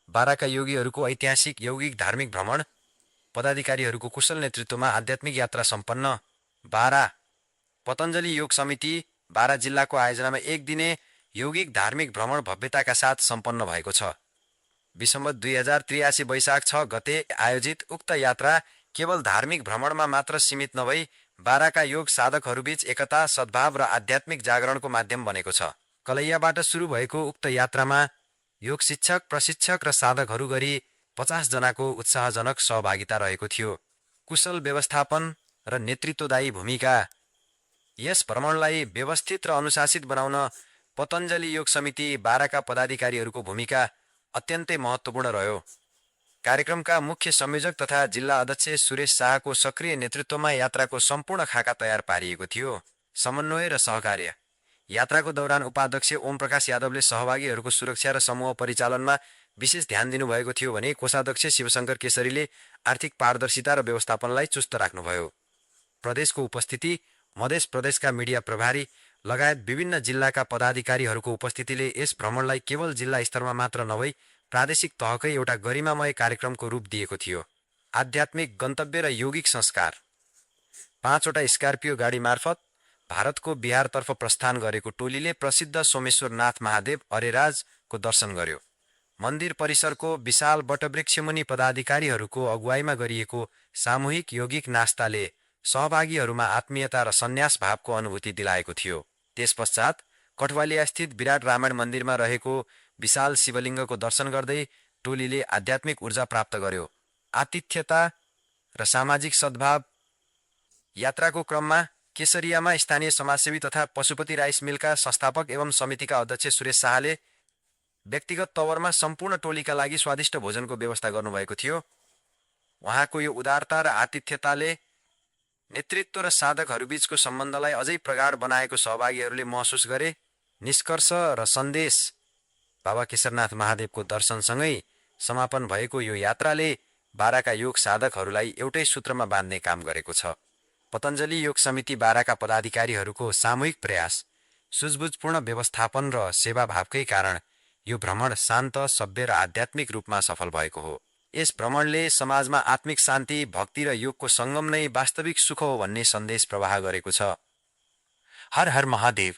बाराका योगीहरूको ऐतिहासिक यौगिक धार्मिक भ्रमण, पदाधिकारीहरूको कुशल नेतृत्वमा आध्यात्मिक यात्रा सम्पन्न। 12 पतञ्जलि योग समिति बारा जिल्लाको आयोजनामा एक दिने यौगिक धार्मिक भ्रमण भव्यताका साथ सम्पन्न भएको छ। विसम्वत 2083 वैशाख 6 गते आयोजित उक्त यात्रा केवल धार्मिक भ्रमणमा मात्र सीमित नभई बाराका योग साधकहरूबीच एकता, सद्भाव र आध्यात्मिक जागरणको माध्यम बनेको छ। कलैयाबाट सुरु भएको उक्त यात्रामा योग शिक्षक, प्रशिक्षक र साधकहरू गरी 50 जनाको उत्साहजनक सहभागिता रहेको थियो। कुशल व्यवस्थापन र नेतृत्वदायी भूमिका। यस भ्रमणलाई व्यवस्थित र अनुशासित बनाउन पतञ्जलि योग समिति बाराका पदाधिकारीहरूको भूमिका अत्यन्तै महत्त्वपूर्ण रह्यो। कार्यक्रमका मुख्य संयोजक तथा जिल्ला अध्यक्ष सुरेश शाहको सक्रिय नेतृत्वमा यात्राको सम्पूर्ण खाका तयार पारिएको थियो। समन्वय र सहकार्य। यात्राको दौरान उपाध्यक्ष ओम प्रकाश यादवले सहभागीहरूको सुरक्षा र समूह परिचालनमा विशेष ध्यान दिनुभएको थियो भने कोषाध्यक्ष शिवशंकर केसरीले आर्थिक पारदर्शिता र व्यवस्थापनलाई चुस्त राख्नुभयो। प्रदेशको उपस्थिति। मधेस प्रदेशका मिडिया प्रभारी लगायत विभिन्न जिल्लाका पदाधिकारीहरूको उपस्थितिले यस भ्रमणलाई केवल जिल्ला स्तरमा मात्र नभई प्रादेशिक तहकै एउटा गरिमामय कार्यक्रमको रूप दिएको थियो। आध्यात्मिक गन्तव्य र यौगिक संस्कार। 5 वटा स्कर्पियो गाडी मार्फत भारतको बिहारतर्फ प्रस्थान गरेको टोलीले प्रसिद्ध सोमेश्वरनाथ महादेव अरेराजको दर्शन गर्यो। मन्दिर परिसरको विशाल वटवृक्षमुनि पदाधिकारीहरूको अगुवाईमा गरिएको सामूहिक यौगिक नास्ताले सहभागीहरूमा आत्मीयता र सन्यास भावको अनुभूति दिलाएको थियो। त्यसपश्चात कठवालिया स्थित विराट रामायण मन्दिरमा रहेको विशाल शिवलिङ्गको दर्शन गर्दै टोलीले आध्यात्मिक ऊर्जा प्राप्त गर्यो। आतिथ्यता र सामाजिक सद्भाव। यात्राको क्रममा केसरियामा स्थानीय समाजसेवी तथा पशुपति राइस मिलका संस्थापक एवं समितिका अध्यक्ष सुरेश शाहले व्यक्तिगत तवरमा सम्पूर्ण टोलीका लागि स्वादिष्ट भोजनको व्यवस्था गर्नुभएको थियो। उहाँको यो उदारता र आतिथ्यताले नेतृत्व र साधकहरूबीचको सम्बन्धलाई अझै प्रगाढ बनाएको सहभागीहरूले महसुस गरे। निष्कर्ष र सन्देश। बाबा केशरनाथ महादेवको दर्शनसँगै समापन भएको यो यात्राले बाराका योग साधकहरूलाई एउटै सूत्रमा बाँध्ने काम गरेको छ। पतञ्जलि योग समिति बाराका पदाधिकारीहरूको सामूहिक प्रयास, सुझबुझपूर्ण व्यवस्थापन र सेवाभावकै कारण यो भ्रमण शान्त, सभ्य र आध्यात्मिक रूपमा सफल भएको हो। यस भ्रमणले समाजमा आत्मिक शान्ति, भक्ति र योगको सङ्गम नै वास्तविक सुख हो भन्ने सन्देश प्रवाह गरेको छ। हर हर महादेव।